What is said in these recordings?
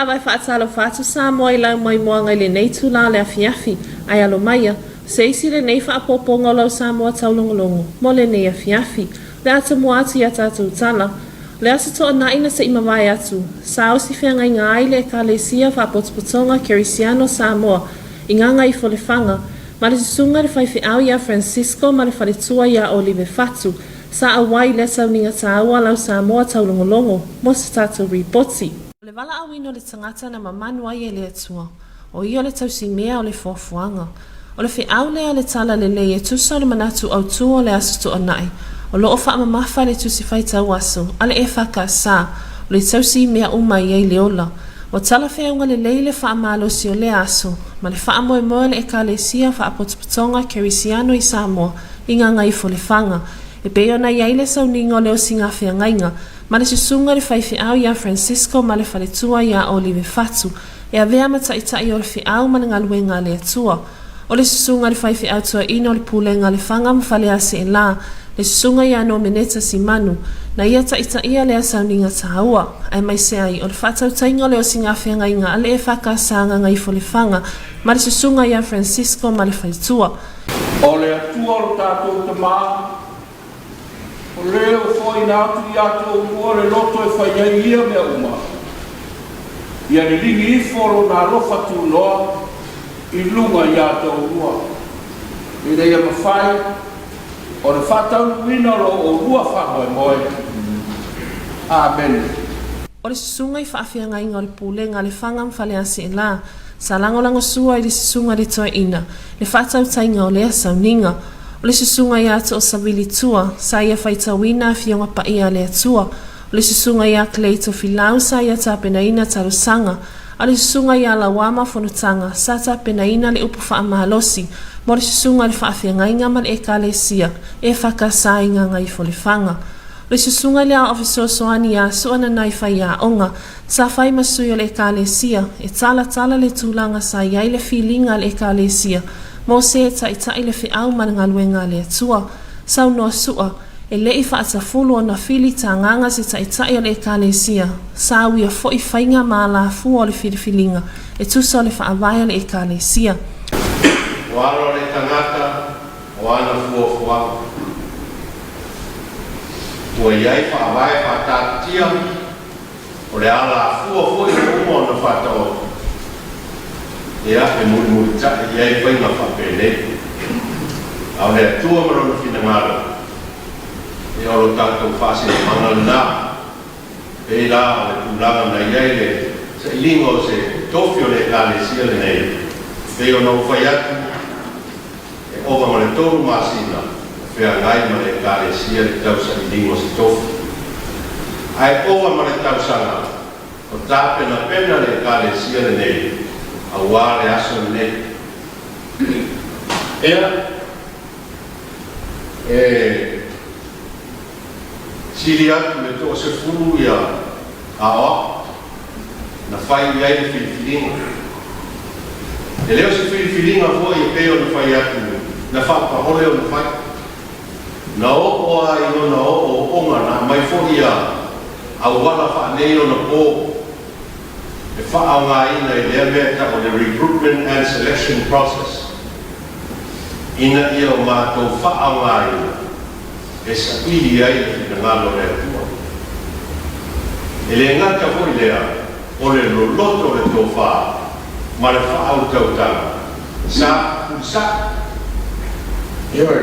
lava e faatalofa atu Samoa i lau maimoaga i lenei itula o le afiafi, ae alo maia, se isi lenei faaopoopoga o lau Samoa taulogologo mo lenei afiafi. O le a tomua atu i a tatou tala. O le Aso Toonai na se i mavae atu, sa osi feagaiga ai le Ekalesia Faapotopotoga Kerisiano Samoa i Gagaifo-le-Faga, ma le susuga i le faifeau ia Francisco ma le faletua ia Olive Fatu, sa auai i lea sauniga taua lau Samoa taulogologo mo se tatou ripoti. O le valaauina o le tagata na mamanu ai e le Atua, o ia o le tausimea o le foafoaga. O le feau lea a le Tala Lelei e tusa o le manatu autū o le Aso Toonai, o lo o faamamafa le Tusi Faitau Aso a le EFKS, o le tausi i mea uma e i ai le ola. Ua talafeauga lelei le faamalosi o lea aso ma le faamoemoe o le Ekalesia Faapotopotoga Kerisiano i Samoa i Gagaifo-le-Faga, e pei ona i ai le sauniga o le osiga feagaiga ma le susuga i le faifeau ia Francisco ma le faletua ia Olive Fatu e avea ma taitai o le feau ma le galuega a le Atua. O le susuga i le faifeau tuaina o le Pulega a Lefaga ma Faleaseela, le susuga ia Nomeneta Simanu, na ia taitaia lea sauniga taua, aemaise ai o le faatautaiga o le osiga feagaiga a le EFKS Gagaifo-Lefaga ma le susuga ia Francisco ma le faletua. O le Atua lo tatou Tama, o le ua foaiina atu ia te outou le loto e fai ai ia mea uma, ia liligi ifo lona alofa tunoa i luga ia te oulua, ina ia mafai ona faataunuuina lo oulua faamoemoe. Amene. O le susuga i faafeagaiga o le Pulega a Lefaga ma Faleaseela, sa lagolagosua i le susuga i le Toeaina, le faatautaiga o lea sauniga. O le susuga ia Toosavili Tua, sa ia faitauina Afioga Paia a le Atua. O le susuga ia Clay Tofilau, sa ia tapenaina talosaga. A o le susuga ia Lauama Fonotaga, sa tapenaina le upu faamalosi mo le susuga i le faafeagaiga ma le Ekalesia EFKS i Gagaifo-Lefaga. O le susuga i le Aoao Fesoasoani ia Suananai Faiaoga, Sa fai ma sui o le Ekalesia, e talatala le tulaga sa i ai le filiga a le Ekalesia mo se e taitai le feau ma le galuega a le Atua. Saunoa Su'a, e le i faatafulu ona fili tagaga se taitai o le Ekalesia, sa uia foi faiga ma alafua o le filifiliga e tusa o le faavae a le Ekalesia. Ua alo le tagata o ana fuafuaga. Ua i ai faavae faataatitia. O le alafua foi ua uma ona faataoto, ia, e mulimulita'i i ai faiga faapenei. A o le Atua ma Lona finagalo, ia, o lo tatou faasinomaga lena. Pei la o le tulaga na i ai le sailiga o se tofi o le Ekalesia lenei, pei ona ou fai atu, e ova ma le tolu masina o feagai ma le Ekalesia le tausailiga o se tofi. Ae ova ma le tausaga o tapenapena le Ekalesia lenei auā le aso lenei. Ea, e sili atu le toasefulu ia aoao na fai i ai le filifiliga. E le o se filifiliga foi e pei ona fai atu na faapahole ona fai. Na oo a i ona ooooga na aumai foi ia auala faanei ona po e faaaogaina i lea mea e tau o le recruitment and selection process ina ia o matou faaaogaina e saili ai le finagalo o le Atua. E le gata foi lea, o le loloto o le tofa ma le faautautaga sa fefulisa'i. Ioe,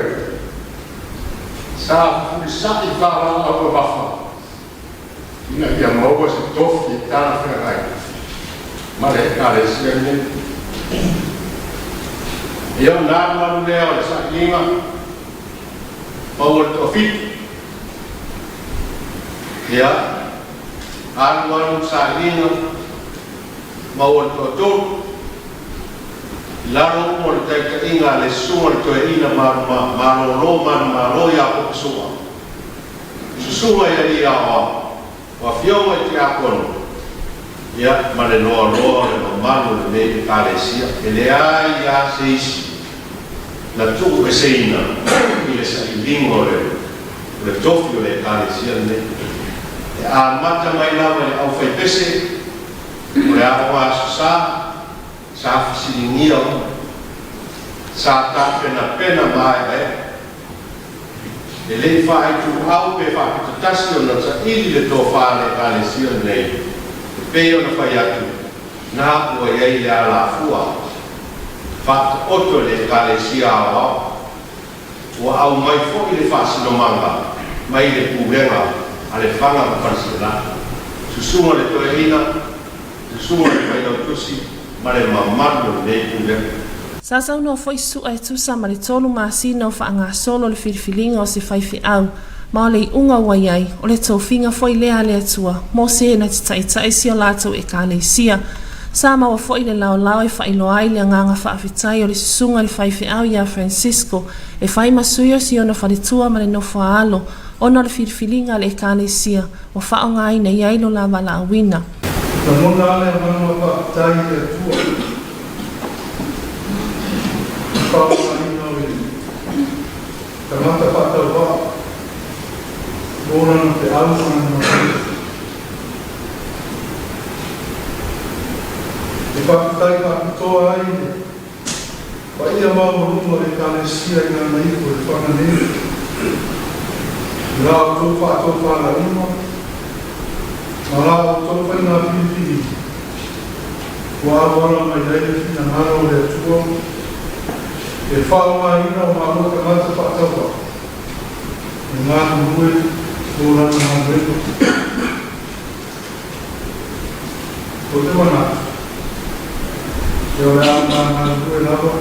sa fefulisa'i faalaau mamafa ina ia maua se tofi e talafeagai ma le Ekalesia lenei. Ia ona alualu lea o le sailiga maua le toafitu. Ia, alualu le sailiga maua le toatolu. I lalo uma o le taitaiga a le Susuga o le Toeaina Malolo Manumalo ia Popesua. Susuga i alii aoao, o afioga i tiakono, ia, ma le loaloa o le mamalu o lenei Ekalesia, e leai lava se isi na tuueseina i le sailiga o le o le tofi o le Ekalesia lenei. E amata mai lava i le aufaipese. O le aoga Aso Sa, sa fesiligia uma, sa tapenapena maeaea. E le i faaituau pe faapitotasi ona saili le tofa a le Ekalesia lenei, e pei ona fai atu, na ua i ai le alafua faataoto e le Ekalesia Aoao. Ua aumai foi le faasinomaga mai le pulega a Lefaga ma Faleaseela, susuga i le Toeaina, susuga i le Failautusi ma le mamalu o lenei pulega. Sa saunoa foi Su'a e tusa ma le tolu masina o faagasolo le filifiliga o se faifeau, ma o le iuga ua i ai, o le tofiga foi lea a le Atua mo se na te taitai si o latou Ekalesia. Sa maua foi le laolao e faailoa ai le agaga faafetai o le susuga i le faifeau ia Francisco e fai ma sui o si ona faletua ma le nofoa-alo ona o le filifiliga a le Ekalesia ua faaaogaina i ai lo la valaauina. Lagona lava le agaga o faafetai i le Atua i le faaaogaina o le tagata faatauvaa mo lana feau ma lana manuia. E faafetai faapitoa ai i le paia maualuga o le Ekalesia i Gagaifo i Lefaga nei, i la outou faatofalaiga ma la outou faiga filifiliga ua auala mai ai le finagalo o le Atua e faaaogaina o malo tagata faatauvaa e galulue mo lana galuega. Ou te manatu, ia o le a ma galulue lava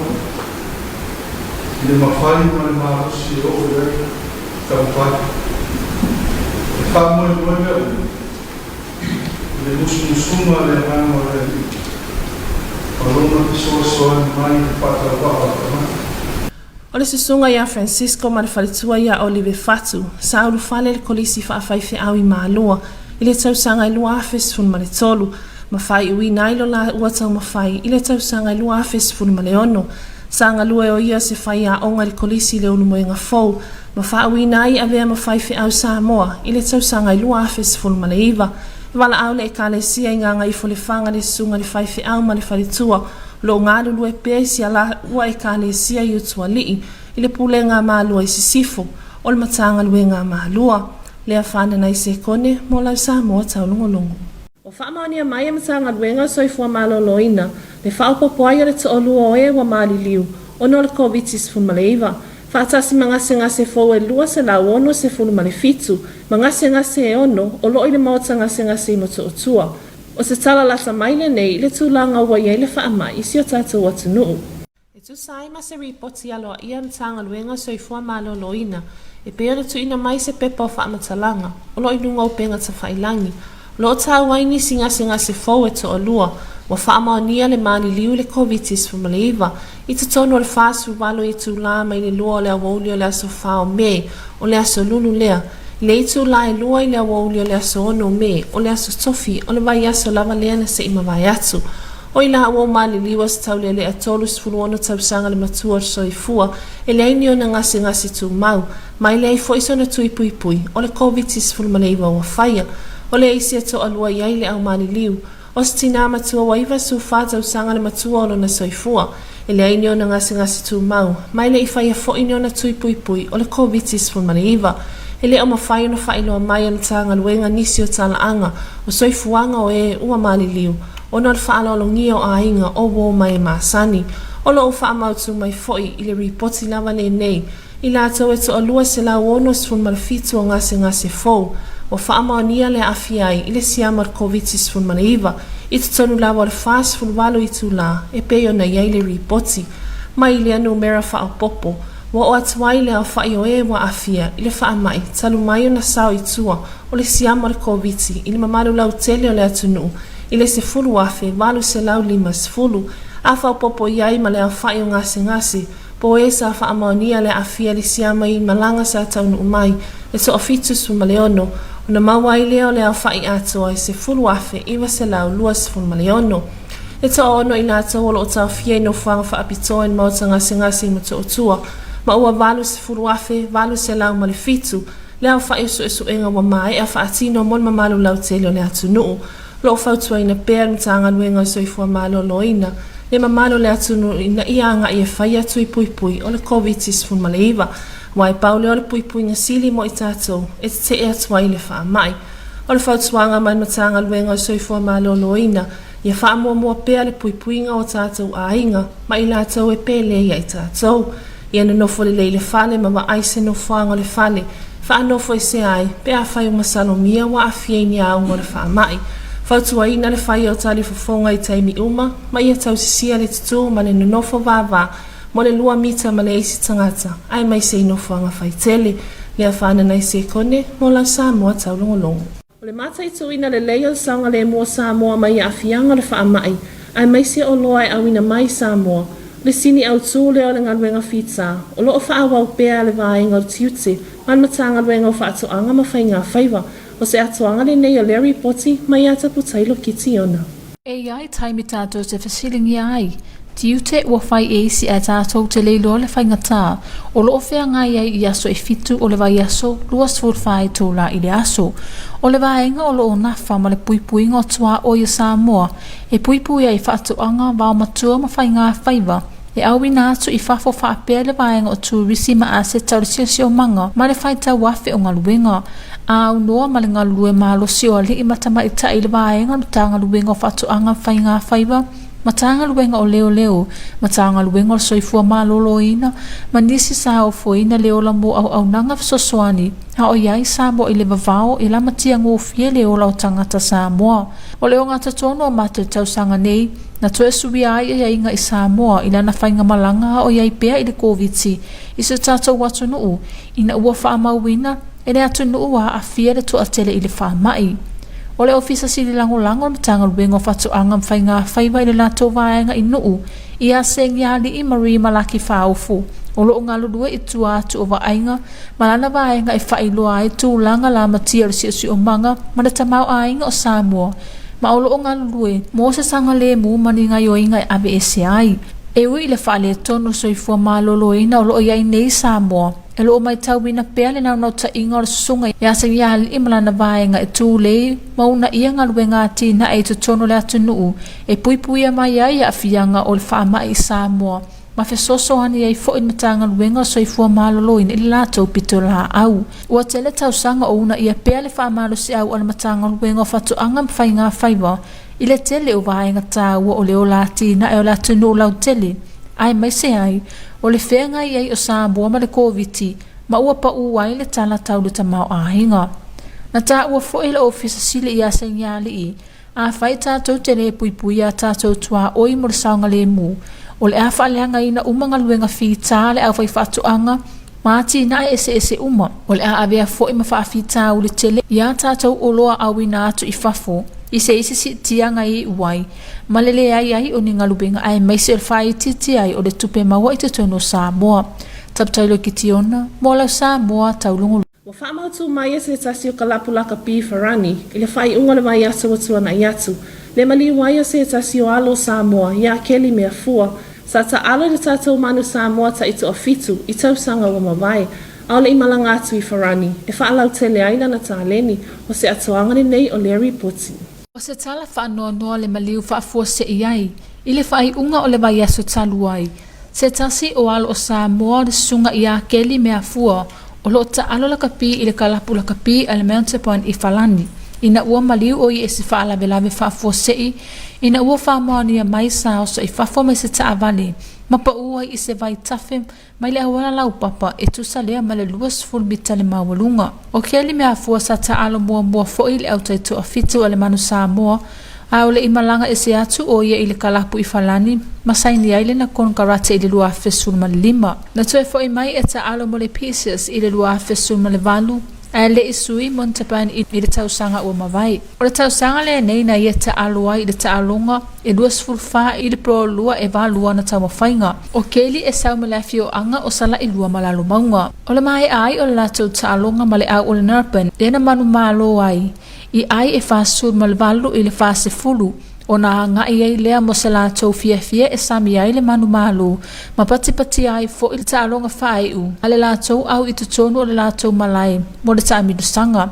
i le mafai ma le malosi e oo i ai taumafai. E faamoemoe mea uma i le musumusuga a le Agaga o le Alii ma Lona fesoasoani mai i le faatauvaa o le tagata. O le susuga ia Francisco ma le faletua ia Olive Fatu, sa ulufale i le Kolisi Faafaifeau i Malua i le tausaga e 2013, ma faaiuina ai lo laua taumafai i le tausaga e 2016. Sa galue o ia o se faiaoga i le Kolisi i le Ulumoega Fou, ma faauiina ai avea ma faifeau Samoa i le tausaga e 2019. E valaau le Ekalesia i Gagaifolefaga le susuga i le faifeau ma le faletua O lo o galulue pea i si alaua Ekalesia i Utualii i le Pulega a Malua i Sisifo o le Matagaluega a Malua. Lea Fananai Sekone mo lau Samoa Taulogologo. Ua faamaonia mai e Matagaluega o Soifua Maloloina le faaopoopo ai o le toalua o e ua maliliu ona o le Koviti-19, faatasi ma gasegase fou e 267 ma gasegase e ono o lo o i le maota gasegase i Motootua. O se tala lata mai lenei i le tulaga ua i ai le faamai i si o tatou atunuu. E tusa ai ma se ripoti aloaia a Matagaluega o Soifua Maloloina, e pei ona tuuina mai se pepa o faamatalaga o lo o i luga o upega tafailangi, o lo o taua ai nisi gasegase fou e toalua ua faamaonia le maliliu i le Koviti-19 i totonu o le 48 itulā mai le 2 o le aoauli o le aso 4 o Me, o le aso Lulu lea, I le itulā e 2 i le aoauli o le aso 6 o Me, o le aso Tofi, o le vaiaso lava lea na se i mavae atu. O i la ua maliliu a se taulealea 36 tausaga le matua o le soifua, e leai ni ona gasegase tumau, ma e leai foi sona tui puipui o le Koviti-19 ua faia. O le isi e toalua i ai le au maliliu, O se tinā matua ua 94 tausaga le matua o lona soifua. E leai ni ona gasegase tumau, ma e le i faia foi ni ona tui puipui o le Koviti-19. E le o mafai ona faailoa mai e Matagaluega nisi o talaaga o soifuaga o e ua maliliu ona o le faaaloalogia o aiga o uo ma e masani. O lo o faamautu mai foi i le ripoti lava lenei I latou e toa 267 o gasegase fou, ua faamaonia le aafia ai i le siama o le Koviti-19 i totonu lava o le 48 itulā e pei ona i ai le ripoti. Mai lea numera faaopoopo, ua oo atu ai le aofai o e ua aafia i le faamai talu mai ona sao i tua o le siama o le Koviti i le mamalu lautele o le atunuu i le 10,850, a faaopoopo i ai ma le aofai o gasegase Po o e sa faamaonia le aafia le siama i malaga sa taunuu mai e toa 76, ona maua ai lea o le aofai atoa e 10,926. E toaono i latou o lo o taofia i nofoaga faapitoa i le maota gasegase i Motootua, ma ua 80,807 le aofai o suesuega ua maea faatino mo le mamalu lautele o le atunuu. Lo o fautuaina pea le Matagaluega o le Soifua Maloloina le mamalu o le atunuu ina ia agai e fai a tui puipui o le Koviti-19, aua e pau lea o le puipuiga sili mo i tatou e tetee atu ai i le faamai. O le fautuaga mai le Matagaluega o le Soifua Maloloina, ia faamuamua pea le puipuiga o tatou aiga ma i latou e pele ia i tatou. Ia nonofo lelei i le fale ma vaai se nofoaga o le fale, faanofoesea ai pe afai ua masalomia ua aafia i ni auga o le faamai. Fautuaina le faia o talifofoga i taimi uma ma ia tausisia le tutū ma le nonofo vava mo le lua mita ma le isi tagata aemaise i nofoaga faitele. Lea Fananai Sekone mo lau Samoa Taulogologo. O le mataituina lelei o le saogalemu o Samoa mai aafiaga o le faamai, aemaise oloa e auina mai i Samoa, o le sini autu lea o le galuega fita o lo o faaauau pea a le Vaega o le Tiute ma le Matagaluega o Faatoaga ma Faigafaiva. O se atoaga lenei o lea ripoti mai ia Taputailo Kitiona. E i ai taimi tatou te fesiligia ai, tiute ua fai e isi ae tatou te le iloa le faigata o lo o feagai ai i aso e fitu o le vaiaso 24 itula i le aso. O le vaega o lo o nafa ma le puipuiga o tuaoi o Samoa e puipui ai faatoaga, vaomatua ma faigafaiva e auina atu i fafo faapea le vaega o turisi ma aseta o le siosiomaga ma le faitau afe o galuega a aunoa ma le galulue malosi o alii ma tamaitai i le vaega o le Matagaluega o Faatoaga ma Faigafaiva, Matagaluega o Leoleo, Matagaluega o le Soifua Maloloina ma nisi sa ofoina le ola mo auaunaga fesoasoani a o i ai Samoa i le vavao e lamatia gofie le ola o tagata Samoa. O le ogatotonu o matou tausaga nei, na toe suia ai aiaiga i Samoa i lana faigamalaga a o i ai pea i le Koviti i si o tatou atunuu ina ua faamauina e le atunuu ua aafia le toatele i le faamai. O le Ofisa Sili Lagolago o le Matagaluega o Faatoaga ma Faigafaiva i le latou vaega i Nuu, ia Segialii Marie Malaki Faaofu, o lo o galulue i tua atu o vaaiga ma lana vaega e faailoa ai tulaga lamatia o le siosiomaga ma le tamaoaiga o Samoa ma o lo o galulue mo se saogalemu ma ni gaioiga e aveese ai. E ui i le faaletonu o le soifua maloloina o lo o i ai nei Samoa, E lo o matauina pea le naunautaiga o le susuga ia Seialii ma lana vaega e tulei ma uunaia galuega atinae i totonu o le atunuu e puipuia mai ai aafiaga o le faamai i Samoa ma fesoasoani ai foi le Matagaluega o Soifua Maloloina i le latou pitolaau. Ua tele tausaga o uunaia pea le faamalosiau a le Matagaluega o Faatoaga ma Faigafaiva i le tele o vaega taua o le ola atinae o le atunuu lautele, aemaise ai o le feagai ai o Samoa ma le Koviti ma ua paū ai le tala tau le tamaoaiga. Na taua foi e le Ofisa Sili ia Seigialii, afai tatou te le puipuia a tatou tuaoi mo le saogalemu, o le a faaleagaina uma galuega fita a le aufaifaatoaga ma atinae eseese uma. O le a avea foi ma faafitauli tele iā tatou oloa auina atu i fafo i se isi siitiaga e iu ai ma le leai ai o ni galuega aemaise o le faaitiitia ai o le tupe maua i totonu o Samoa. Taputailo Kitiona, mo lau Samoa taulogologo. Ua faamautū mai e se tasi o ka lapulaka Pi Farani i le faaiuga o le vaiaso ua tuanai atu, le maliu ai o se tasi o alo o Samoa iā Keli Meafua, Sa taalo i le tatou manu Samoa taitoafitu i tausaga ua mavae, aole i malaga atu i Farani e faalautele ai lana taleni, o se atoaga lenei o lea ripoti. O se tala faanoanoa le maliu faafuasei ai i le faaiuga o le vaiaso talu ai, se tasi o alo o Samoa o le susuga ia Keli Meafua o lo o taalo lakapi i le kalapu lakapi a le Melbourne i Falani ina ua maliu ʻo ia i se faalavelave faafuasei ina ua faamaonia mai sa oso i fafo mai se taavale ma paʻu ai i se vaitafe mai le auala laupapa e tusa lea ma le 20 mita le maualuga. ʻO Keli Meafua sa taalo muamua foi i le au taitoafitu a le Manu Samoa a o le i malaga ese atu ʻo ia i le kalapu i Falani ma saini ai lena konekarate i le 2015. Na toe foi mai e taalo mo le Pieces i le 2018 ae le i sui Montalban i le tausaga ua mavae. O le tausaga lenei na ia taalo ai i le taaloga e 24 i le Pro 2 e 8 ana taumafaiga. ʻO Kelly e sau ma le afioaga o Salailua ma Lalomauga. O le maea ai o le latou taaloga ma le au o le Nerpin lea na manumalo ai i ai e 48 i le 40, ona agai ai lea mo se latou fiafia e sami ai le manumalo ma patipatia ai foi le taaloga faaiu a le latou au i totonu o le latou malae mo le taamilosaga.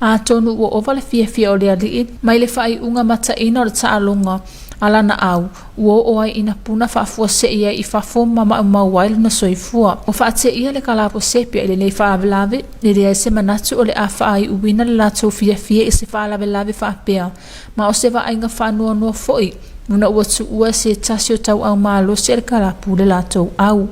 Atonu ua ova le fiafia o le alii mai le faaiuga mataina o le taaloga a lana au, ua oo ai ina puna faafuasei ai i fafo ma maumau ai lona soifua. Ua faateia le kalapo sepia i lenei faalavelave, e leai se manatu o le a faaiuina le latou fiafia i se faalavelave faapea, ma o se vaaiga faanoanoa foi ona ua tuua e se tasi o tauau malosi a le kalapu le latou au.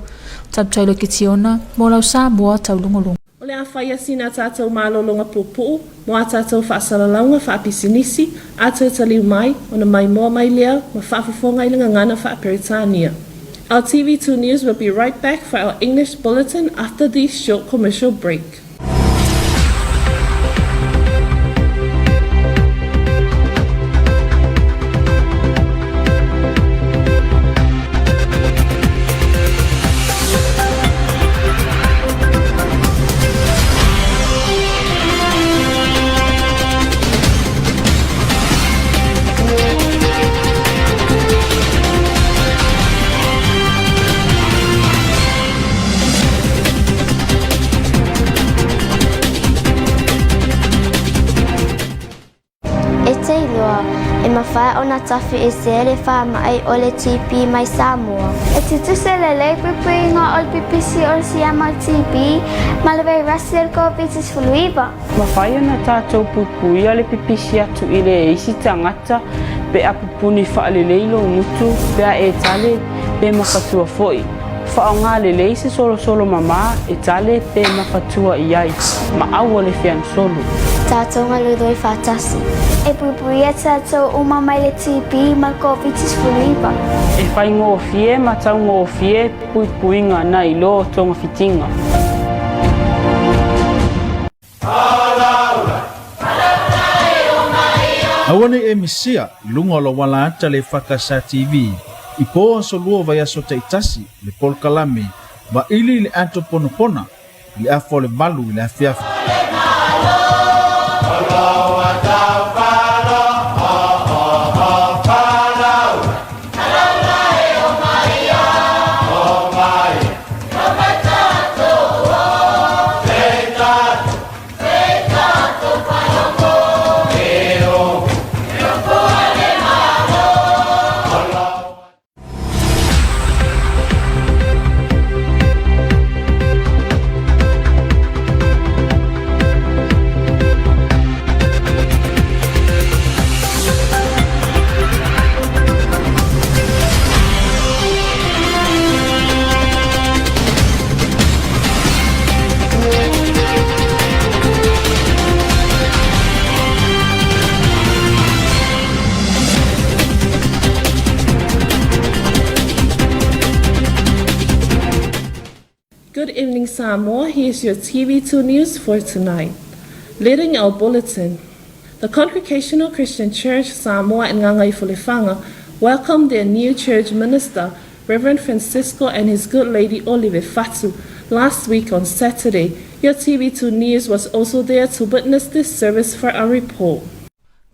Tautailo Kitiona, mo lau Samoa taulogologo. O le a faia sina tatou malologa puupuu mo a tatou faasalalauga faapisinisi, a toe taliu mai, ona maimoa mai lea ma faafofoga i le gagana faa-Peretania. Our TV2 News will be right back for our English bulletin after this short commercial break. E te iloa, e mafai ona tafi ese le faamai o le TB mai Samoa. E tutusa lelei puipuiga o le pipisi o le siama o le TB ma le vairasi o le Koviti-19. Mafai ona tatou puipuia le pipisi atu i le isi tagata pe a pupuni faalelei lou gutu pe a e tale pe mafatua foi. Faaaoga lelei se solosolo mama e tale pe mafatua i ai, ma aua le feansolo. Tatou galulue faatasi. E puipuia tatou uma mai le TB ma le Koviti-19. E faigofie ma taugofie puipuiga nai lo togafitiga. Aua nei e misia i luga o lou ala ata le Whakasa TV i po aso lua vaiaso taitasi le polokalame Vaili i le Ato Ponapona i le afa o le valu i le afiafi. Good evening Samoa, here's your TV2 news for tonight. Leading our bulletin, the Congregational Christian Church Samoa in Gagaifulefanga welcomed their new church minister, Reverend Francisco and his good lady Olive Fatu, last week on Saturday. Your TV2 News was also there to witness this service for our report.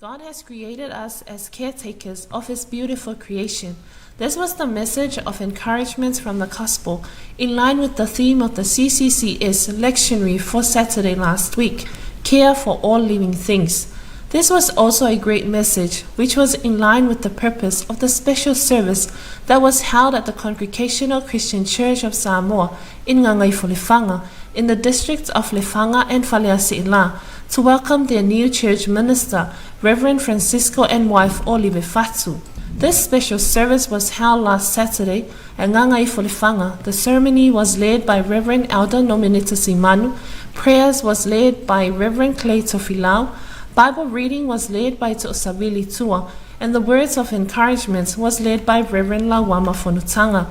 God has created us as caretakers of His beautiful creation. This was the message of encouragement from the Gospel, in line with the theme of the CCCS lectionary for Saturday last week Care for All Living Things. This was also a great message, which was in line with the purpose of the special service that was held at the Congregational Christian Church of Samoa in Gagaifulefanga, in the districts of Lefaga and Faleasi'ila, to welcome their new church minister, Reverend Francisco and wife Olive Fatu. This special service was held last Saturday at Gagaifulefanga. The ceremony was led by Reverend Elder Nominita Simanu, prayers was led by Reverend Clay Tofilau, Bible reading was led by To'osavili Tua, and the words of encouragement was led by Reverend Lawama Fonutanga.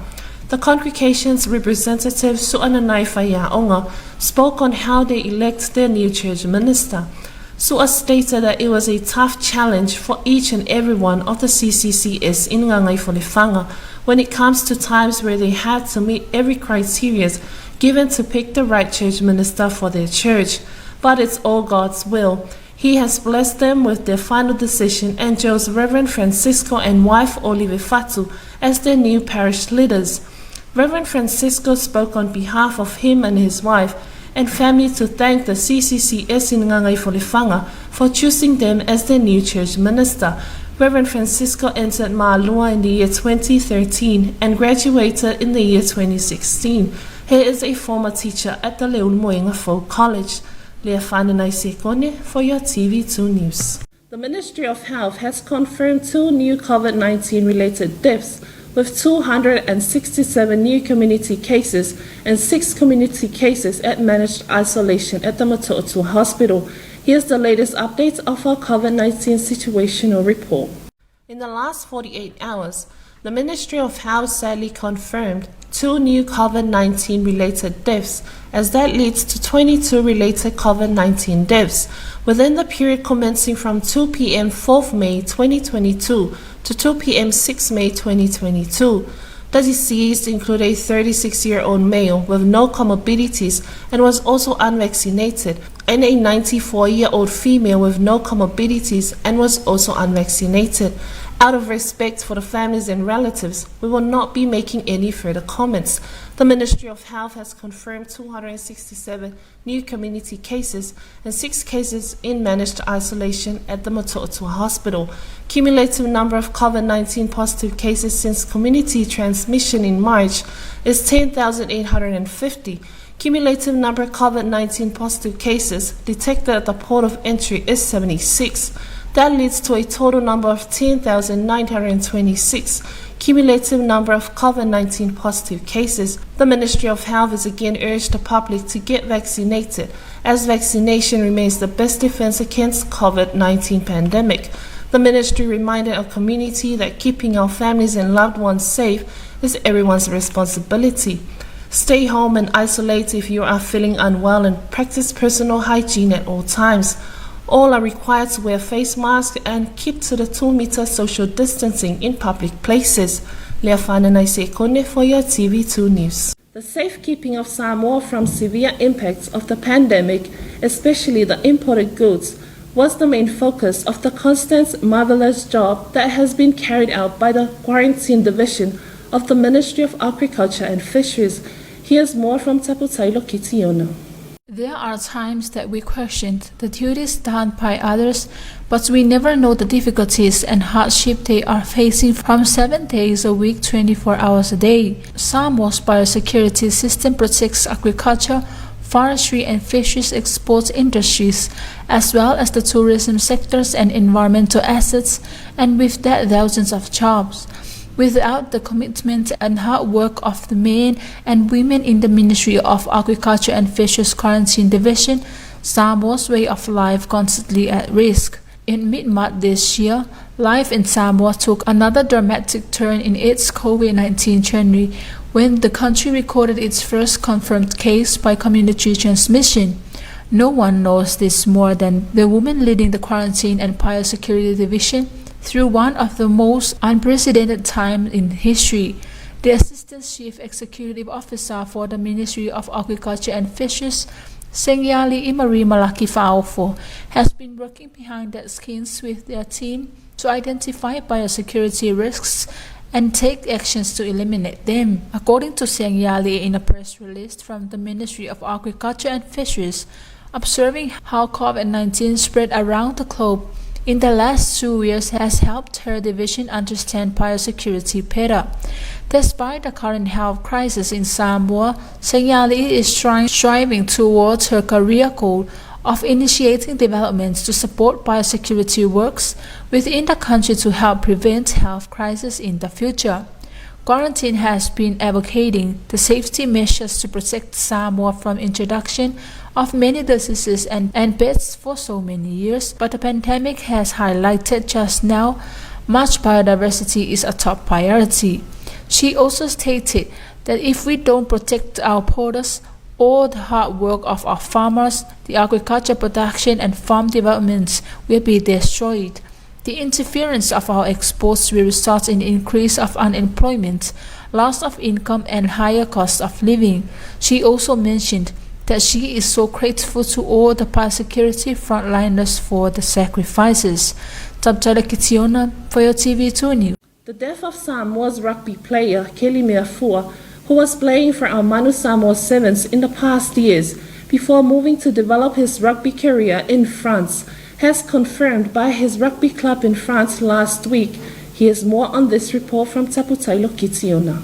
The congregation's representative Su'ananai Faiaonga spoke on how they elect their new church minister. Su'a stated that it was a tough challenge for each and every one of the CCCS in Gagaifulefanga when it comes to times where they had to meet every criteria given to pick the right church minister for their church. But it's all God's will. He has blessed them with their final decision and chose Reverend Francisco and wife Olive Fatu as their new parish leaders. Reverend Francisco spoke on behalf of him and his wife. and family to thank the CCCS in Ngāngaifolefaga for choosing them as their new church minister. Reverend Francisco entered Ma'alua in the year 2013 and graduated in the year 2016. He is a former teacher at the Leulumoega Folk College. Lea Whananai Sekone for your TV2 News. The Ministry of Health has confirmed two new COVID-19 related deaths with 267 new community cases and six community cases at managed isolation at the Motootua Hospital. Here's the latest update of our COVID-19 situational report. In the last 48 hours, the Ministry of Health sadly confirmed two new COVID-19 related deaths, as that leads to 22 related COVID-19 deaths within the period commencing from 2 p.m. 4th May 2022 to 2 p.m. 6 May 2022. The deceased include a 36-year-old male with no comorbidities and was also unvaccinated, and a 94-year-old female with no comorbidities and was also unvaccinated. Out of respect for the families and relatives, we will not be making any further comments. The Ministry of Health has confirmed 267 new community cases and 6 cases in managed isolation at the Motootua Hospital. Cumulative number of COVID-19 positive cases since community transmission in March is 10,850. Cumulative number of COVID-19 positive cases detected at the port of entry is 76. That leads to a total number of 10,926 cumulative number of COVID-19 positive cases. The Ministry of Health has again urged the public to get vaccinated, as vaccination remains the best defense against COVID-19 pandemic. The ministry reminded our community that keeping our families and loved ones safe is everyone's responsibility. Stay home and isolate if you are feeling unwell and practice personal hygiene at all times. All are required to wear face masks and keep to the 2 meter social distancing in public places. Leafana Sekone for your TV2 News. The safekeeping of Samoa from severe impacts of the pandemic, especially the imported goods, was the main focus of the constant marvelous job that has been carried out by the Quarantine Division of the Ministry of Agriculture and Fisheries. Here's more from Taputailo Kitiona. There are times that we question the duties done by others, but we never know the difficulties and hardship they are facing from 7 days a week, 24 hours a day. Samoa's biosecurity system protects agriculture, forestry and fisheries export industries, as well as the tourism sectors and environmental assets, and with that thousands of jobs. Without the commitment and hard work of the men and women in the Ministry of Agriculture and Fisheries Quarantine Division, Samoa's way of life constantly at risk. In mid-March this year, life in Samoa took another dramatic turn in its COVID-19 journey when the country recorded its first confirmed case by community transmission. No one knows this more than the woman leading the Quarantine and Biosecurity Division through one of the most unprecedented times in history. The Assistant Chief Executive Officer for the Ministry of Agriculture and Fisheries, Segiali Imari Malaki Fa'aofo, has been working behind the scenes with their team to identify biosecurity risks and take actions to eliminate them. According to Segiali in a press release from the Ministry of Agriculture and Fisheries, observing how COVID-19 spread around the globe in the last 2 years has helped her division understand biosecurity better. Despite the current health crisis in Samoa, Segiali is striving towards her career goal of initiating developments to support biosecurity works within the country to help prevent health crises in the future. Quarantine has been advocating the safety measures to protect Samoa from introduction of many diseases and pests for so many years, but the pandemic has highlighted just now much biodiversity is a top priority. She also stated that if we don't protect our borders, all the hard work of our farmers, the agriculture production and farm developments will be destroyed. The interference of our exports will result in increase of unemployment, loss of income and higher cost of living. She also mentioned that she is so grateful to all the biosecurity frontliners for the sacrifices. Tabtala Kitiona for your TV2 News. The death of Samoa's rugby player Keli Meafua, who was playing for our Manu Samoa Sevens in the past years, before moving to develop his rugby career in France, has confirmed by his rugby club in France last week. Here's more on this report from Taputailo Kitiona.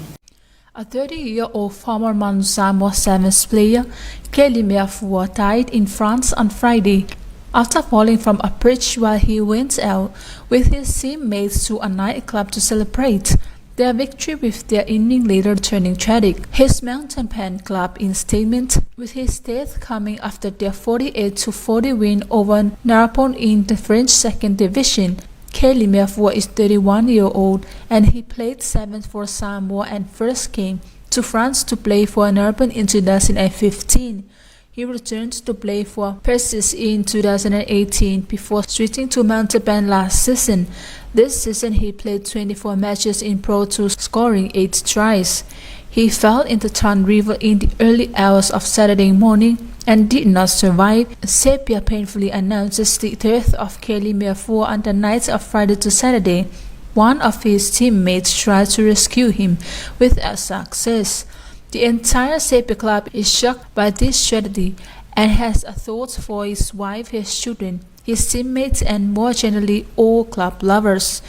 A 30-year-old former Manu Samoa Sevens player, Kelly Meafua, died in France on Friday after falling from a bridge while he went out with his teammates to a nightclub to celebrate their victory with their inning later turning tragic. His Mountain Pen club in statement with his death coming after their 48-40 win over Narbonne in the French second division. Kelly Meafua is 31-year-old and he played sevens for Samoa and first came to France to play for Narbonne in 2015. He returned to play for Persis in 2018 before switching to Montauban last season. This season he played 24 matches in Pro 2, scoring 8 tries. He fell in the Tarn River in the early hours of Saturday morning and did not survive. Sepia painfully announces the death of Kelly Meafua on the night of Friday to Saturday. One of his teammates tried to rescue him without success. The entire Sepia club is shocked by this tragedy and has a thought for his wife, his children, his teammates, and more generally all club lovers.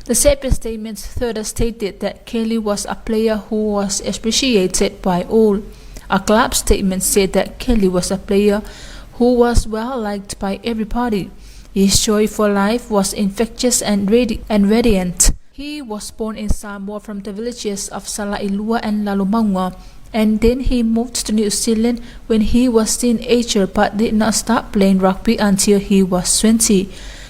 The Sepia statement further stated that Kelly was a player who was appreciated by all. A club statement said that Kelly was a player who was well liked by everybody. His joy for life was infectious and radiant. He was born in Samoa from the villages of Salailua and Lalomauga, and then he moved to New Zealand when he was a teenager but did not stop playing rugby until he was 20.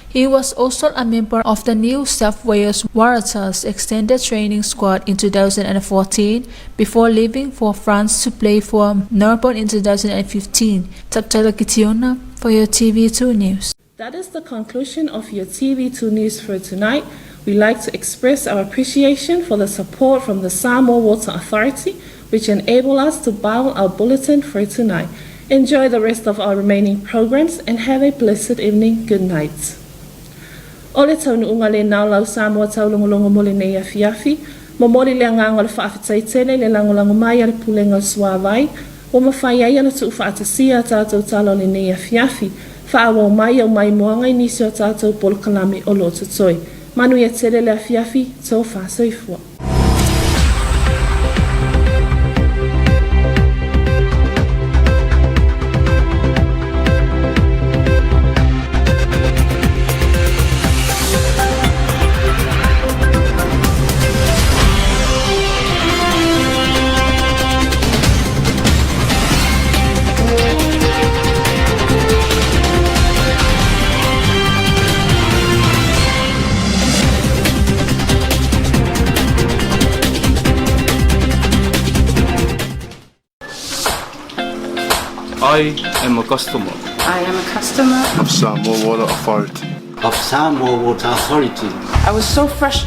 He was also a member of the New South Wales Waratahs extended training squad in 2014 before leaving for France to play for Narbonne in 2015. Taptala Kitiona for your TV2 News. That is the conclusion of your TV2 News for tonight. We like to express our appreciation for the support from the Samoa Water Authority, which enable us to bow our bulletin for tonight. Enjoy the rest of our remaining programs and have a blessed evening. Good night. O le taunuuga lenā o lau Samoa taulogologo mo lenei afiafi, momoli le agaga o le faafetai tele i le lagolago mai a le Pulega o le Suavai, ua mafai ai ona tuufaatasia a tatou tala o lenei afiafi. Faaauau mai au maimoaga i nisi o a tatou polokalame o lo o totoe. Manuia tele le afiafi, tofa soifua. I am a customer. I am a customer. Of Samoa Water Authority. Of Samoa Water Authority. I was so frustrated.